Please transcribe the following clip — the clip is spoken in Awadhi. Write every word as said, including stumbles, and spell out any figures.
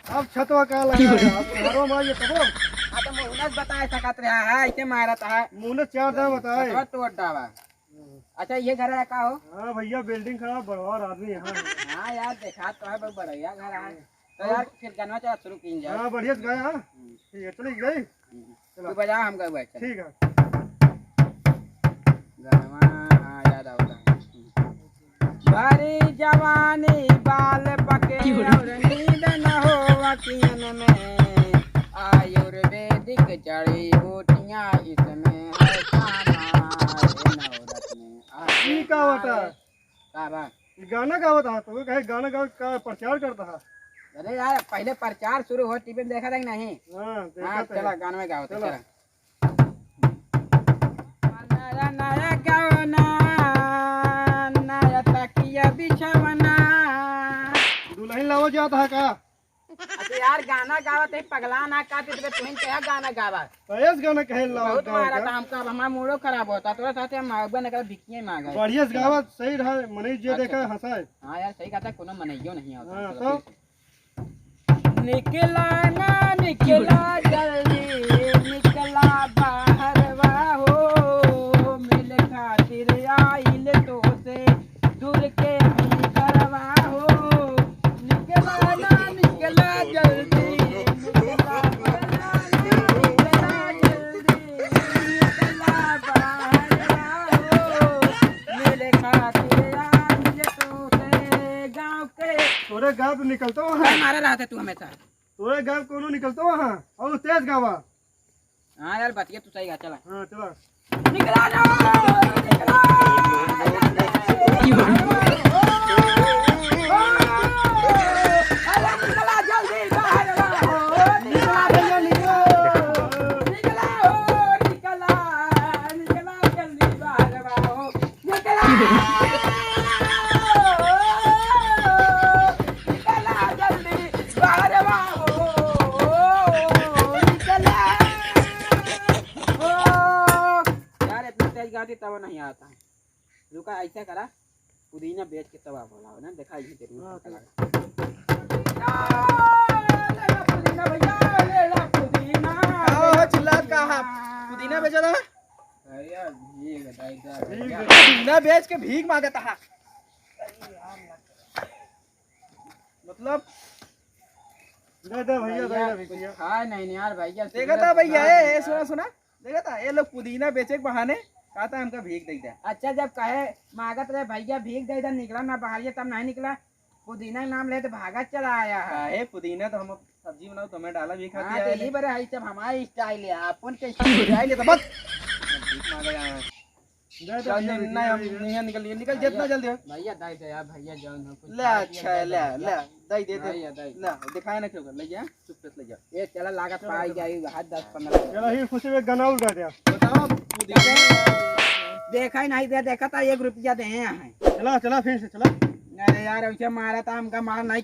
अब छतवा का लगा है? अब घरों में ये तबो। हाँ, तो मुँह न बताए सकत रहा है, ऐसे मारत है। मुँह न चार दाँव बताए। छतवा तोड़ डावा। अच्छा, ये घर है का हो? हाँ भैया, building खड़ा, बड़वार आदमी यहाँ है। हाँ यार, देखा तो है, बहुत बढ़िया घर है। तो यार, फिर गनवा चला शुरू कीन जाए। हाँ, बढ़िया से गाया, हाँ। हम्म। ठीक है, चलिए गई। हम्म। चलो। तू बजा, हम गावे, चल। ठीक है। गनवा, हाँ, याद आवता है। भरी जवानी बाल पके और नींद न हो अखियन में, आयुर्वेदिक जड़ी बूटियाँ इसमें है सामार नवरत्न। ई का होता? का बा? ई गाना गावत हा, तो कहे गाना गावत का प्रचार करता हा। अरे यार, पहले प्रचार शुरू हो, टीवी में देखा था कि नहीं? हाँ, देखा हाँ, था। चला, गाना में गावत है, चला। चला। नया, नया गवना, नया तकिया बिछवना। दुल्हन लावो जात हा का? अच्छा यार, गाना गावत है, पगला ना का, ते तुम क्या गाना गावा? कयस गाना कहे लावत बहुत गावत मारा का? था हमका, अब हमारा मूडो खराब होता, तोरा साथे हम मांगबे न कर, भिकिये मांगे। बढ़िया से गावत, सही रहा, मनई जे अच्छा, देखा, अच्छा। हंसाए। हाँ यार, सही कहता है, कोनो मनइयो नहीं होता। हाँ, चलो, तो? फिर से। निकला ना, निकला जल्दी, निकला बाहरवा हो, मिल खातिर आइल तोसे, दूर के भीतरवा हो, निकला ना, निकला जल्दी, निकला, निकला जल्दी, निकला बाहरवा हो, मिल खातिर आइल तोसे, गाँव के। तोरे गाँव तो निकलतो है। मारे रहते तू हमेशा। तोरे गाँव कोनो निकलतो वहाँ, और तेज गावा। हाँ यार, बतिया तू सही गा, चला। हाँ, चला। निकला ना, निकला। अरे निकला जल्दी बाहर आओ, निकला भैया, निकला। निकला हो, निकला, निकला जल्दी बाहर आओ। निकला! निकला जल्दी, बाहर आओ, निकला! ओ, यार, इतना तेज गाती तब नहीं आता है। रुका, ऐसा करा, पुदीना बेच के तब आप बोला ना, देखा ये जरूर हाँ, पता लगा। आ, ले ला पुदीना भैया, ले ला पुदीना, आओ, ले ला चिल्लात का पुदीना। हा? पुदीना बेचा था? भैया, भीख दे दे, भैया। पुदीना बेच के भीख मांगता हा। मतलब, दे दे भैया, दे भैया, दे कुछ भैया। खाए नहीं यार, भैया, देखा था भैया, ए, ए, सुना, सुना, देखा था, ये लोग पुदीना बेचे के बहाने कहता हमका भीख दे दे। अच्छा, जब कहे मांगत रहे भैया भीख दे दे, निकला ना बाहर, ये तब नहीं निकला। पुदीना के नाम ले तो भागा चला आया है। काहे, पुदीना तो हम सब्जी बनाओ तो हमें डाला भी खाती हाँ, तो है। यही बरे है, सब हमारे style है, अपन के style है, तो बस। भीख मांगे आए हैं। दे दे चल, भैया, नहीं, भैया, नहीं, भैया। नहीं, निकल, निकल, निकल, जितना भैया, जल्दी हो। भैया, दे दे यार, भैया, जाओ ना, कुछ ले, खा पिया अच्छा है, ले, ले, ले, दे, दे, दे। भैया, दे। ले, दिखाए ना क्यों कर, ले जा, चुपचाप ले जा। ये चला, लागत पाई जाई, हाथ दस पन्द्रह। चला, ही खुशी में गाना उड़ गया। बताओ, देखा ही नहीं दे, देखा था, एक रुपया दे हैं। चला, चला, फिर से चला। अरे यार, ऐसे मारा था, हमका मार नहीं